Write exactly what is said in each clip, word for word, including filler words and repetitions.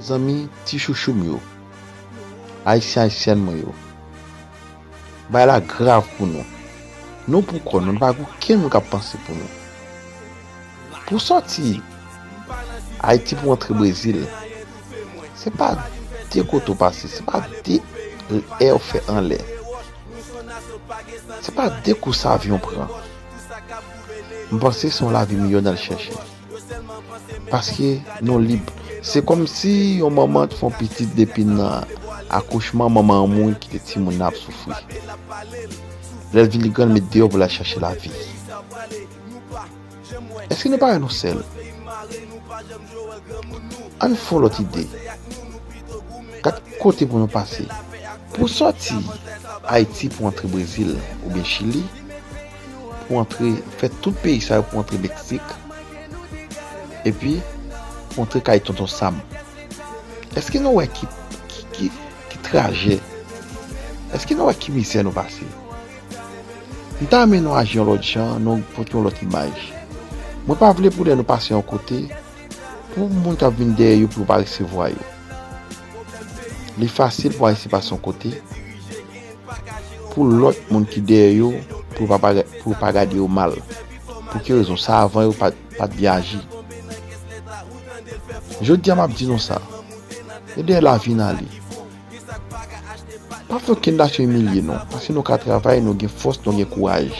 Zanmi, ti chouchou m yo, Ayisyen, Ayisyèn mwen yo, bagay la grav pou nou. Nou pou kò nou, nou pa gen okenn moun k ap panse pou nou. Pou sòti Ayiti pou antre Brezil, se pa de kote w pase, se pa de è w fè anlè. Se pa de kous avyon pran. M panse se yon lavi miyò n al chèche. Paske nou lib. Se kòmsi yon manman t fè yon pitit depi nan akouchman, manman an mouri, kite timoun nan ap soufri. Lè l vin li grann, met deyò pou l al chèche lavi. Èske nou pa wè nou sèl? Ann fè yon lòt ide. Gad kote pou nou pase. Pou sòti Ayiti pou antre Brezil oubyen Chili, pou antre, fè tout peyi sa yo pou antre Meksik, epi pou antre kay Tonton Sam. Èske nou wè ki, ki, ki, ki trajè? Èske nou wè ki mizè nou pase? M ta renmen nou aji yon lòt jan, nou pote yon lòt imaj. Mwen pa vle pou lè nou pase yon kote, pou moun k ap vin dèyè yo pou yo pa resevwa yo. Li fasil pou Ayisyen pase yon kote, pou lòt moun ki dèyè yo, pou yo pa, pa, pou yo pa gade yo mal. Pou ki rezon? Sa avan yo pa, pa t byen aji. Jodi a m ap di nou sa. E dèyè lavi n ale. Pa fè okenn nasyon imilye nou, paske nou ka travay, nou gen fòs, nou gen kouraj.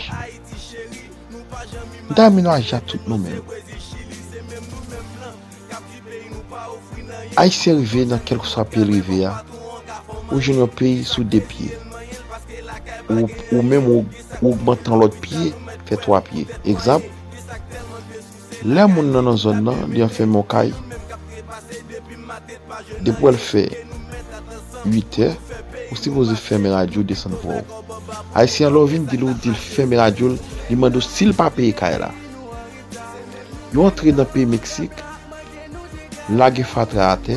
M ta renmen nou aji a tout nou menm. Ayisyen rive nan kèlkeswa peyi l rive a, ou jwenn yon peyi sou de pye. Ou, ou menm ou, ou ogmante yon lòt pye, fè twa pye. Egzanp, lè moun nan nan zòn nan, li anfèmen yon kay, depi w wè l fè uit è, ou sipoze fèmen radyo, desann vwa w. Ayisyen an, lè w vin di l, ou di l fèmen radyo l, li mande w si l pa peye kay la. Yo antre nan peyi Meksik, lage fatra atè,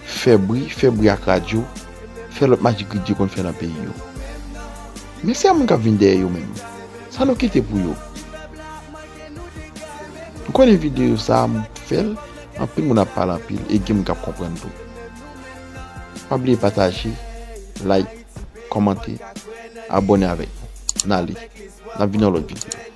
fè bri, fè bri ak radyo, fè lòt majik yo konn fè nan peyi yo. Men se moun k ap vin dèyè yo menm. Sa nou kite pou yo? M konnen videyo sa a, m fè l, anpil moun ap pale anpil, e gen moun k ap konprann tou. Pa bliye pataje, like, kòmante, abòne avèk nou. N ale. N ap vin nan lòt videyo.